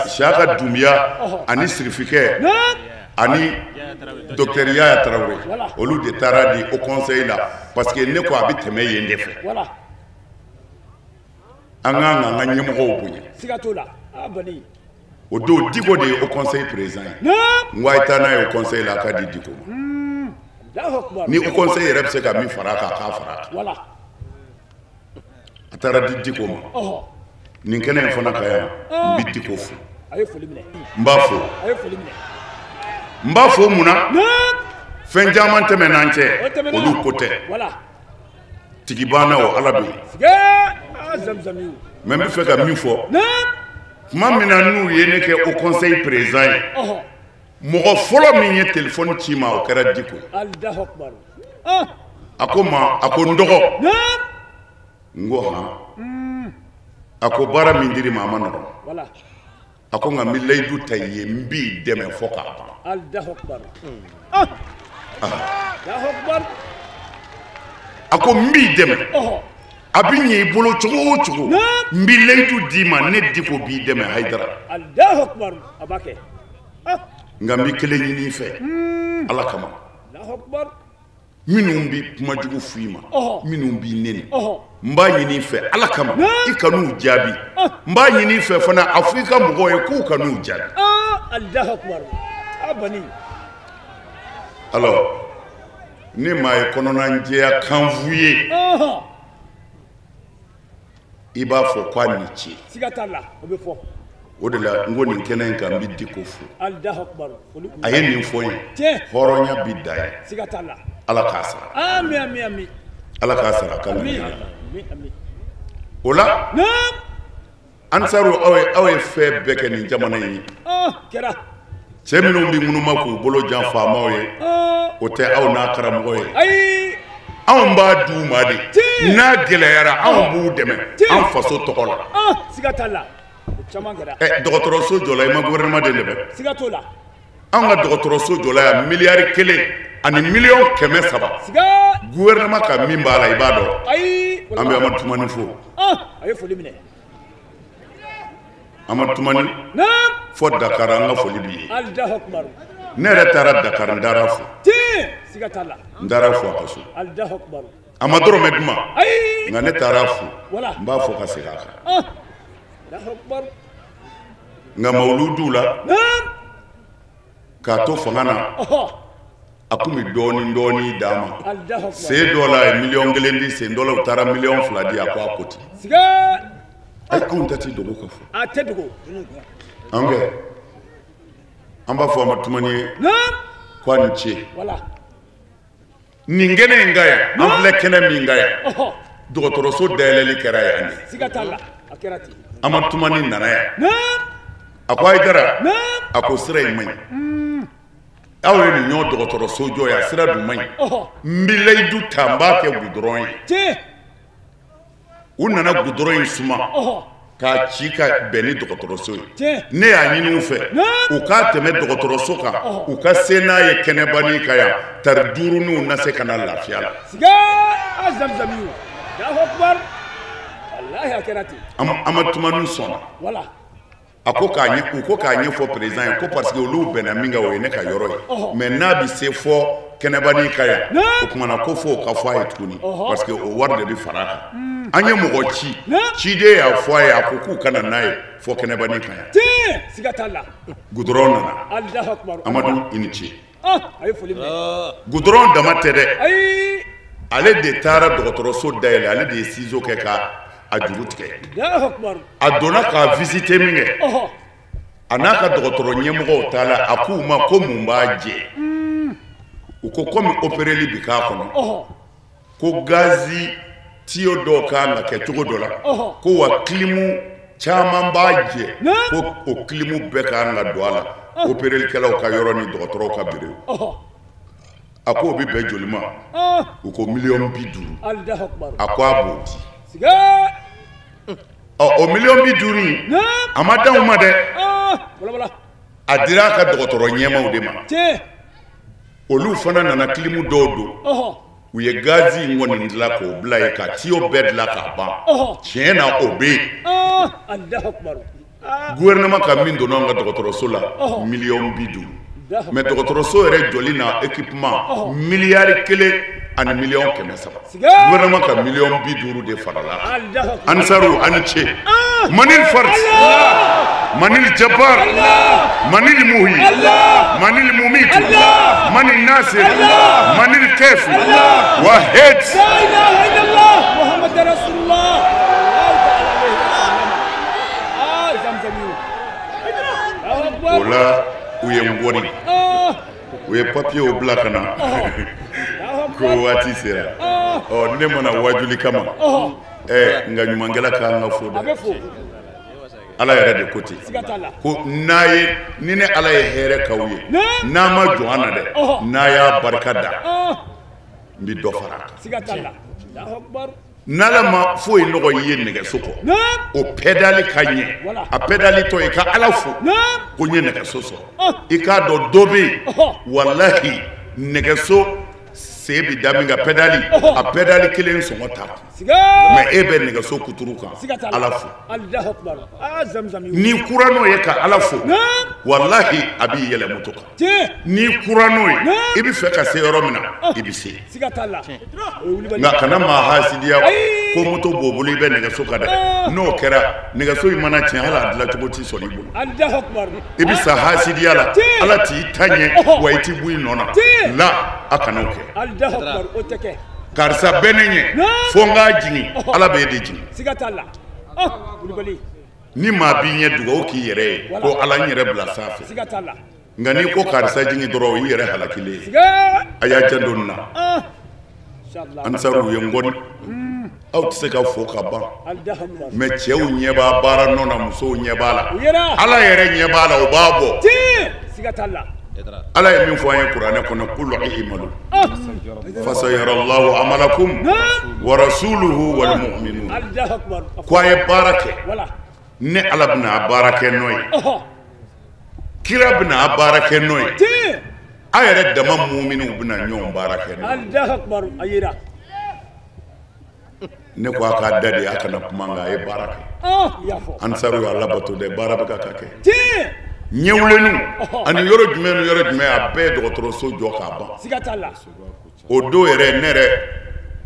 Saka Dunbiya ani Sirifikɛ ani docteur Yaya Traoré, olu de taara di haut conseil la, parce que ne ko a bɛ tɛmɛ yen de fɛ. An kan k'an ka ɲɛmɔgɔw bonya. Siga t'o la, bani. O don, Diko de ye haut conseil président ye. N ko a ye taa n'a ye haut conseil la, a ka di Diko ma. Ni haut conseil yɛrɛ bɛ se ka min fara a kan, a k'a fara a kan. A taara di Diko ma. Nin kɛnɛ in fana ka yan, n bɛ Diko fo. N b'a fo, n b'a fo. Mun na? Fɛn caman tɛmɛn'an cɛ, olu ko tɛ tigi banna, o Ala bɛ yen. Mais n bɛ fɛ ka min fɔ, tuma min na n'u ye ne kɛ haut conseil président ye, mɔgɔ fɔlɔ min ye téléphone ci ma, o kɛra Diko ye. A ko ma, a ko n dɔgɔ. N ko han. A ko baara min dir'i ma, a ma nɔgɔn. A ko nka n bɛ layidu ta i ye, n b'i dɛmɛ fo k'a ban. A ko n b'i dɛmɛ, a bɛ ɲɛ i bolo cogo o cogo, n bɛ layidu d'i ma, ne Diko b'i dɛmɛ, Hayidara. Nka n bɛ kelen ɲini i fɛ, Ala kama. Minnu bɛ kuma jugu f'i ma, minnu b'i neni, n b'a ɲini i fɛ, Ala kama, i kan'u jaabi. N b'a ɲini i fɛ fana, a fɔ i ka mɔgɔw ye k'u kan'u jaabi. Alors, ni maa ye kɔnɔnajɛya kan f'u ye, i b'a fɔ k'a ni ce. Siga t'a la, o bɛ fɔ. O de la n ko nin kɛnɛ in kan, n bɛ Diko fo. A ye nin fɔ n ye, hɔrɔnya bi da ye. Siga t'a la. Ala k'a sara. Ami, ami, ami. Ala k'a sara a ka ŋaniya la. O la, Ansaru, aw ye fɛn bɛɛ kɛ nin jamana in ye. Kɛra. Cɛ minnu bɛ ŋunuma k'u bolo jan faamaw ye, o tɛ aw n'a karamɔgɔ ye. Ayi. Anw b'a d'u ma de, n'a gɛlɛyara, anw b'u dɛmɛ an faso tɔgɔ la. Siga t'a la, o caman kɛra. Ɛ, dɔgɔtɔrɔso jɔla, i ma gouvernement de dɛmɛ? Siga t'o la. Anw ka dɔgɔtɔrɔso jɔla yan, 1 300 millions. Siga. Gouvernement ka min b'a la, i b'a dɔn? Ayi. An bɛ Amadu Tumani fo. A ye foli minɛ. Amadu Tumani fɔ Dakar, an ka foli b'i ye. Alahu Akbar. Ne yɛrɛ taara Dakar, n taara fo. Tiɲɛ, siga t'a la. N taara fo a ka so. Alahu Akbar. A ma dɔrɔmɛ di ma. Ayi. Nka ne taara fo. Voilà. N b'a fɔ ka segin a kan. Alahu Akbar. Nka mawuludu la, k'a to fanga na, a kun bɛ dɔɔni dɔɔni d'a ma. Alahu Akbar. Sen dɔ la, a ye 1 million di, sen dɔ la, u taara 2 millions di, a ko a ko ten. Siga. Ayi, anw ta ti dogo ka fɔ. A tɛ dogo. An kɛ, an b'a fɔ a ma Tumani ye ko a ni ce. Voilà. Nin kɛnɛ in ka yan, an filɛ kɛnɛ min ka yan, dɔgɔtɔrɔso dayɛlɛli kɛra yan de. Siga t'a la, a kɛra ten. Amadu Tumani nana yan, a ko Hayidara, a ko sira in man ɲi, aw ye nin ɲɔgɔn dɔgɔtɔrɔso jɔ yan, sira dun man ɲi, n bɛ layidu ta, n b'a kɛ gudɔrɔn ye. Tiɲɛ. U nana gudɔrɔn in suma. K'a ci ka bɛn ni dɔgɔtɔrɔso ye ne y'a ɲini u fɛ u k'a tɛmɛ dɔgɔtɔrɔso kan u ka se n'a ye kɛnɛbanin kan yan tari 5 n'u na se ka na lafiya la. Amadu Tumani sɔnna. A ko k'a u ko k'a ɲɛfɔ président ye ko parce que olu bɛnna min kan o ye ne ka yɔrɔ ye mais n'a bɛ se fɔ kɛnɛbanin kan yan o tuma na ko fo o ka fɔ a ye tuguni parce que o wari de bɛ fara a kan. An ye mɔgɔ ci ciden y'a fɔ a ye a ko k'u ka na n'a ye fɔ kɛnɛbanin kan yan. Goudron nana. Amadu i ni ce. Goudron dama tɛ dɛ. Ale de taara dɔgɔtɔrɔso dayɛlɛ ale de ye ciseau kɛ ka a juru tigɛ. A donna k'a visiter min kɛ a n'a ka dɔgɔtɔrɔ ɲɛmɔgɔw taara a k'u ma ko mun b'a jɛ u ko komi opéreli bi k'a kɔnɔ ko gazi tiyo dɔw kan ka kɛ cogo dɔ la ko wa kilimu caman b'a jɛ ko o kilimu bɛɛ kan ka don a la opérelikɛlaw ka yɔrɔ ni dɔgɔtɔrɔw ka bureau a k'o bɛ bɛn joli ma u ko miliyɔn 50 a ko a b'o di. Ɔ o miliyɔn 50 in a ma d'anw ma dɛ a dira a ka dɔgɔtɔrɔ ɲɛmaaw de ma olu fana nana kilimu dɔw don u ye gazi in kɔni dilan k'o bila yen ka tiyo bɛɛ dilan k'a ban tiɲɛ na o bɛ yen gouvernement ka min donna anw ka dɔgɔtɔrɔso la miliyɔn 50 mais dɔgɔtɔrɔso yɛrɛ jɔli na équipement miliyari 1 ani miliyɔn 300 gouvernement ka miliyɔn 50 de farala ansaru ani ce manil fard manil jabbar manil muhi manil mumit manil nasir manil kafi wahid la ilaha illallah muhammad rasulullah o la u ye n gɔni u ye papiyew bila ka na ko waati sera ɔ ne mana wajuli kama ɛ nka ɲumankɛla k'an ka fo dɛ ala yɛrɛ de ko ten ko n'a ye ni ne ala ye hɛrɛ k'aw ye n'a ma jɔn an na dɛ n'a y'a barika da n bɛ dɔ fara a kan n'ala ma foyi nɔgɔ i ye nɛgɛso kɔ o pɛdali ka ɲɛ a pɛdali tɔ i ka ala fo ko n ye nɛgɛso sɔrɔ i k'a dɔn dɔ bɛ yen walahi nɛgɛso sen bɛ da min kan pɛdali a pɛdali kelen sɔngɔ t'a kun mais e bɛ nɛgɛso kuturu kan ala fo n'i kura n'o ye ka ala fo walahi a b'i yɛlɛ moto kan n'i kura n'o ye i bɛ fɛ ka se yɔrɔ min na i bɛ se nka kana maa hasidiya ko moto b'o bolo i bɛ nɛgɛso kan dɛ n'o kɛra nɛgɛso in mana tiɲɛ hali a dilancogo t'i sɔrɔ i bolo i bɛ sa hasidiya la ala t'i ta ɲɛ wa i t'i bɔ i nɔ na la a kana o kɛ karisa bɛ ne ɲɛ fo n k'a jigin ala b'e de jigin ni maa b'i ɲɛ dugawu k'i yɛrɛ ye ko ala n yɛrɛ bila sanfɛ nka n'i ko karisa jigin dɔrɔn o y'i yɛrɛ halakilen ye a y'a janto nin na ansaruw ye n gɔni aw tɛ se ka fo ka ban mais cɛw ɲɛ b'a baara nɔ na musow ɲɛ b'a la ala yɛrɛ ɲɛ b'a la o b'a bɔ ala ye min fɔ an ye kuranɛ kɔnɔ kul i'malu fasayarallahu amalakum wa rasuluhu wal mu'minun ko a ye baara kɛ ne ala bɛna a baara kɛ n'o ye kira bɛna a baara kɛ n'o ye a yɛrɛ dama muminiw bɛna ɲɔgɔn baara kɛ n'o ye ne ko a k'a da de a kana kuma nka a ye baara kɛ ansaru y'a labato dɛ baara bɛ ka kɛ ɲɛwulenw ani yɔrɔ jumɛn ni yɔrɔ jumɛn a bɛɛ ye dɔgɔtɔrɔso jɔ k'a ban o don yɛrɛ ne yɛrɛ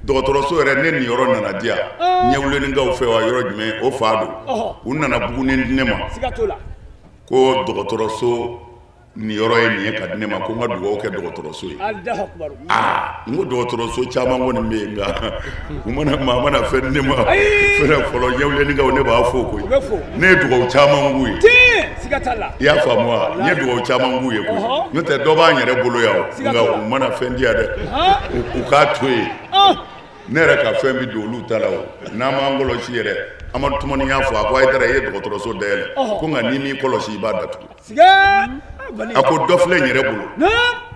dɔgɔtɔrɔso yɛrɛ ne niyɔrɔ nana di yan ɲɛwulenkaw fɛ wa yɔrɔ jumɛn o fa don u nana Buguni di ne ma ko dɔgɔtɔrɔso niyɔrɔ ye nin ye ka di ne ma ko n ka dugawu kɛ dɔgɔtɔrɔso ye aa n ko dɔgɔtɔrɔso caman kɔni bɛ yen nka u mana maa mana fɛn di ne ma fɛnɛ fɔlɔ ɲɛwulenkaw ne b'a fo koyi ne ye dugawu caman k'u ye i y'a faamu wa n ye dugawu caman k'u ye koyi n'o tɛ dɔ b'an yɛrɛ bolo yan o nka u mana fɛn di yan dɛ u k'a to yen ne yɛrɛ ka fɛn bɛ don olu ta la o n'an m'an kɔlɔsi yɛrɛ Amadu Tumani y'a fɔ a ko Hayidara i ye dɔgɔtɔrɔso dayɛlɛ ko nka n'i m'i kɔlɔsi i b'a datugu a ko dɔ filɛ n yɛrɛ bolo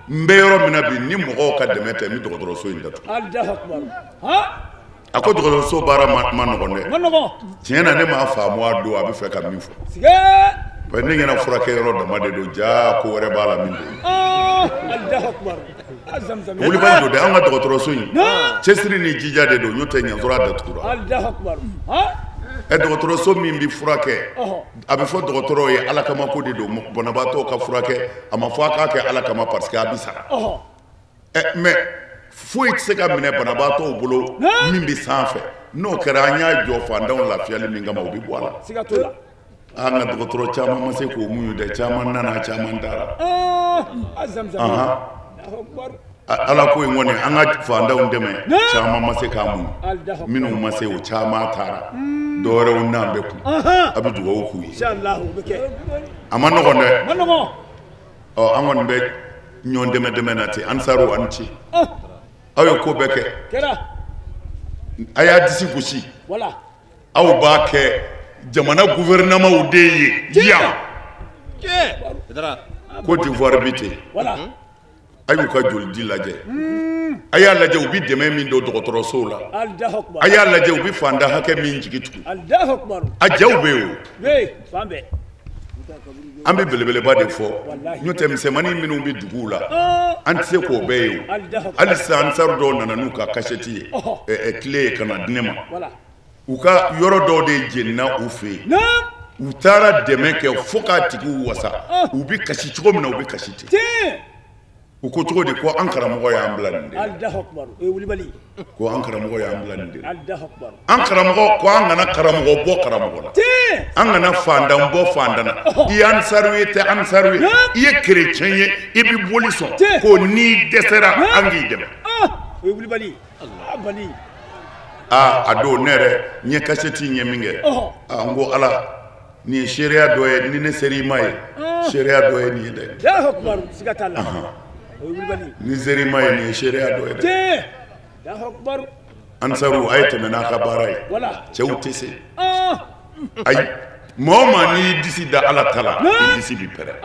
n bɛ yɔrɔ min na bi ni mɔgɔw ka dɛmɛ tɛ n bɛ dɔgɔtɔrɔso in datugu A ko dɔgɔtɔrɔso baara ma nɔgɔn dɛ. Tiɲɛ na ne m'a faamu a don a bɛ fɛ ka min fɔ. Parce que ne ɲɛna furakɛyɔrɔ dama de don jaa ko wɛrɛ b'a la min don. Wulibali don dɛ an ka dɔgɔtɔrɔso in cɛsiri ni jija de don n'o tɛ ɲansɔrɔ a datugura. Ɛ dɔgɔtɔrɔso min bɛ furakɛ a bɛ fɔ dɔgɔtɔrɔw ye ala kama ko de don banabaatɔw ka furakɛ a ma fɔ a k'a kɛ ala kama parce que a bɛ sara. Ɛ mais foyi tɛ se ka minɛ banabaatɔw bolo min bɛ sanfɛ n'o kɛra an y'a jɔ fantanw lafiyali min kama o bɛ bɔ a la. An ka dɔgɔtɔrɔ caman ma se k'o muɲu dɛ caman nana caman taara. Ala ko in kɔni an ka fantanw dɛmɛ caman ma se k'a muɲu minnu ma se o caman taara dɔwɛrɛw n'an bɛ kun a bɛ dugawu k'u ye. A ma nɔgɔn dɛ. Ɔ an kɔni bɛ ɲɔgɔn dɛmɛ dɛmɛ na ten ansaru an ci. Aw ye ko bɛɛ kɛ a y'a disi gosi aw b'a kɛ jamana gouvernement de ye yan Côte d'Ivoire bi ten a y'u ka jolidi lajɛ a y'a lajɛ u bɛ dɛmɛ min don dɔgɔtɔrɔsow la a y'a lajɛ u bɛ fantan hakɛ min jigi tugu a jaw bɛ yen o an bɛ belebeleba de fɔ n'o tɛ misɛnmanin minnu bɛ duguw la an tɛ se k'o bɛɛ ye o hali sisan ansaru dɔw nana n'u ka kasɛti ye tile ye ka na di ne ma u ka yɔrɔ dɔw de jenina u fɛ yen u taara dɛmɛ kɛ fo k'a tigiw wasa u bɛ kasi cogo min na u bɛ kasi ten u ko cogo di ko an karamɔgɔ y'an bila nin de la ko an karamɔgɔ y'an bila nin de la an karamɔgɔ ko an kana karamɔgɔ bɔ karamɔgɔ la an kana fantan bɔ fantan na i ye ansaru ye tɛ ansaru ye i ye kerecɛn ye i bɛ boli sɔn ko n'i dɛsɛra an k'i dɛmɛ. Aa a don ne yɛrɛ n ye kasɛti ɲɛ min kɛ aa n ko ala nin ye seereya dɔ ye ni ne ser'i ma ye seereya dɔ ye nin ye dɛ. Ni ser'i ma ye nin ye seereya dɔ ye dɛ. Ansaru a ye tɛmɛ n'a ka baara ye cɛw tɛ se ayi maa o maa n'i y'i disi da ala ta la i disi bɛ pɛrɛn.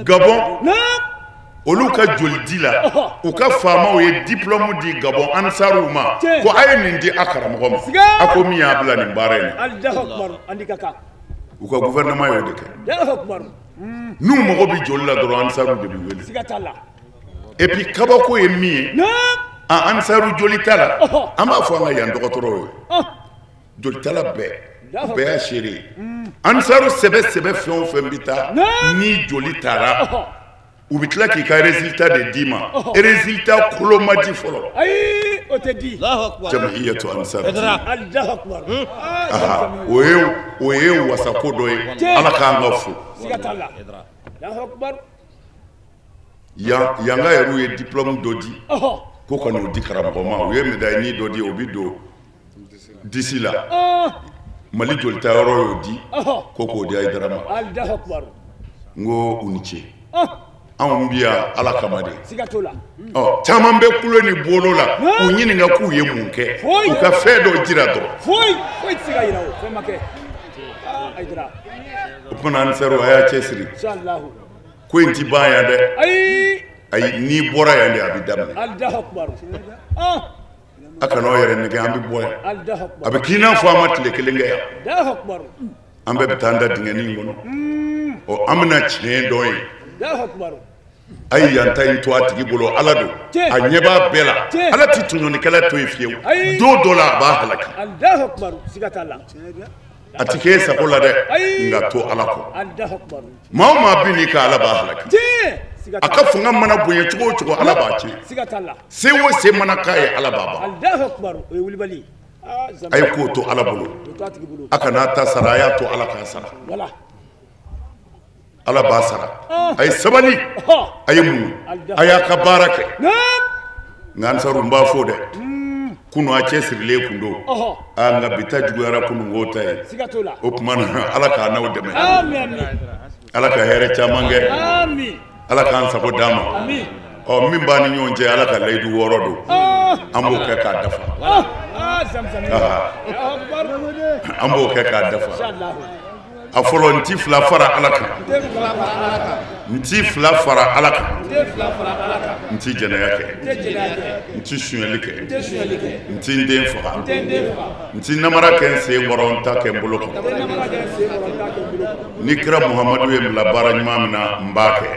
Gabɔn olu ka jolidi la u ka faamaw ye diplôme di Gabɔn ansaruw ma ko a ye nin di a karamɔgɔ ma a ko min y'a bila nin baara in na u ka gouvernement y'o de kɛ n'u mago bɛ joli la dɔrɔn ansaru de bɛ wele et puis kabako ye min ye a ansaru jolita la an b'a fɔ an ka yan dɔgɔtɔrɔw ye jolitala bɛɛ bɛɛ y'a seere ye ansaru sɛbɛ sɛbɛ fɛn o fɛn bɛ taa ni joli taara u bɛ tila k'i ka résultat de d'i ma résultat kolo ma di fɔlɔ. Ayi o tɛ di. Jama'iyatu Ansar. O ye wasako dɔ ye ala k'an ka fo. Yanga yɛrɛw ye diplôme dɔ di ko ka n'o di karamɔgɔ ma u ye médaille dɔ di o bɛ don disi la Mali jolita yɔrɔ y'o di ko k'o di Hayidara ma n ko u ni ce. Anw bi yan ala kama de. Ɔ caman bɛ kulo ni bolo la k'u ɲininka k'u ye mun kɛ u ka fɛn dɔ jira dɔrɔn. Foyi foyi tɛ se ka yira o fɛn ma kɛ. O tuma ansaru a y'a cɛsiri. Ko in ti ban yan dɛ. Ayi n'i bɔra yan de a bɛ daminɛ. A kana aw yɛrɛ nɛgɛ an bɛ bɔ yan. A bɛ k'i n'a fɔ an ma tile kelen kɛ yan. An bɛɛ bɛ taa an da dingɛnin in kɔnɔ. Ɔ an bɛna tiɲɛ dɔn ye. A ye yan ta in to a tigi bolo ala don a ɲɛ b'a bɛɛ la ala ti tɔɲɔnikɛla to yen fiyewu don dɔ la a b'a halaki a ti k'e sago la dɛ nka to ala kɔ maa o maa bin n'i kan ala b'a halaki a ka fanga mana bonya cogo o cogo ala b'a tiɲɛ se o se mana k'a ye ala b'a ban a ye k'o to ala bolo a kana ta sara a y'a to ala k'a sara ala b'a sara a ye sabali a ye muɲu a y'a ka baara kɛ nka ansaru n b'a fɔ dɛ kunu a cɛsirilen kun don aa nka bi ta juguyara kunun k'o ta ye o tuma na ala k'a n'aw dɛmɛ ala ka hɛrɛ caman kɛ ala k'an sago d'an ma ɔ min b'an ni ɲɔgɔn cɛ ala ka layidu 6 don an b'o kɛ k'a dafa an b'o kɛ k'a dafa a fɔlɔ n ti fila fara ala kan n N ti fila fara Ala kan. N ti jɛnɛya kɛ. N ti sonyali kɛ. N ti n den faga. N ti namara kɛ n sen kɔrɔ, n ta kɛ n bolo kɔrɔ. Ni kira Muhamadu ye n bila baara ɲuman min na, n b'a kɛ.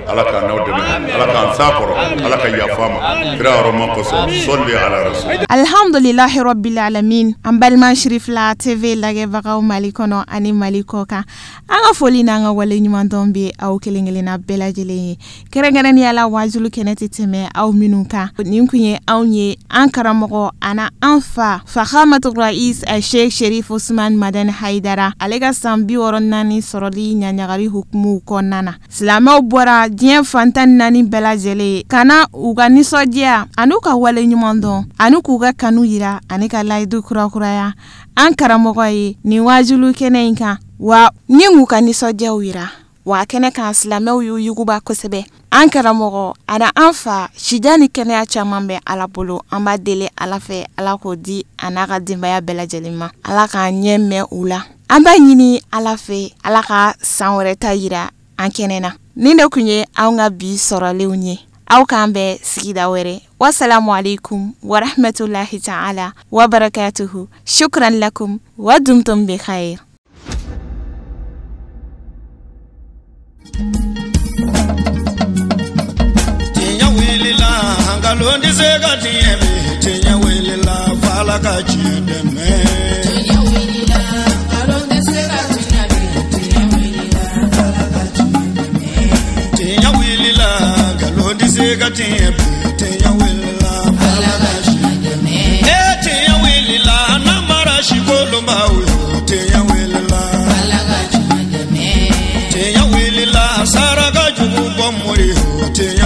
Ala k'an n'aw dɛmɛ, Ala k'an s'a kɔrɔ, Ala ka yafa ma. Kira hɔrɔma kosɔn, sɔli ala rasul. Alhamdulilahi rabbil alamin. An balima Sirifila TV lajɛbagaw Mali kɔnɔ ani Mali kɔ kan, an ka foli n'an ka wale ɲuman dɔn bɛ aw kelen kelenna bɛɛ lajɛlen ye, kɛrɛnkɛrɛnnenya la waajulu kɛnɛ tɛ tɛmɛ aw minnu kan. Nin kun ye anw ye an karamɔgɔ ana an fa Fahamatu Rais Sheikh Sherif Usman Madani Haidara, ale ka san 64 sɔrɔli ɲaɲagali hukumu kɔnɔna na. Silamɛw bɔra diɲɛ fan 14 bɛɛ lajɛlen ka na u ka nisɔndiya ani ka wale ɲuman dɔn ani k'u ka kanu yira ani ka layidu kurakuraya an karamɔgɔ ye nin waajulu kɛnɛ in kan. Wa ni k'u ka nisɔndiyaw yira wa kɛnɛ kan, silamɛw y'u yuguba kosɛbɛ. An karamɔgɔ ana an fa, sida ni kɛnɛya caman bɛ Ala bolo. An b'a deli Ala fɛ, Ala k'o di a n'a ka denbaya bɛɛ lajɛlen ma, Ala k'an ɲɛ mɛn u la. An b'a ɲini Ala fɛ, Ala ka san wɛrɛ ta yira an kɛnɛ na. Nin de kun ye anw ka bi sɔrɔlenw ye. Aw k'an bɛn sigida wɛrɛ. Wasalamu alaikum warahmatullahi ta'ala wa barakatuhu. Shukran lakum wa dumtum bi khair. Tiɲɛ wulila, nkalon tɛ se ka tiɲɛ bi. Tiɲɛ wulila, f'Ala ka tiɲɛ dɛmɛ. Tiɲɛ wulila, nkalon tɛ se ka tiɲɛ bi. Tiɲɛ wulila, f'Ala ka tiɲɛ dɛmɛ. Tiɲɛ wulila, nkalon tɛ se ka tiɲɛ bi. Tiɲɛ wulila, f'Ala ka tiɲɛ dɛmɛ. Ee tiɲɛ wulila, namara si kolonbaw yo. Tiɲɛ wulila, f'Ala ka tiɲɛ dɛmɛ. Tiɲɛ wulila, saraka jugu bɔ mori yo. Tiɲɛ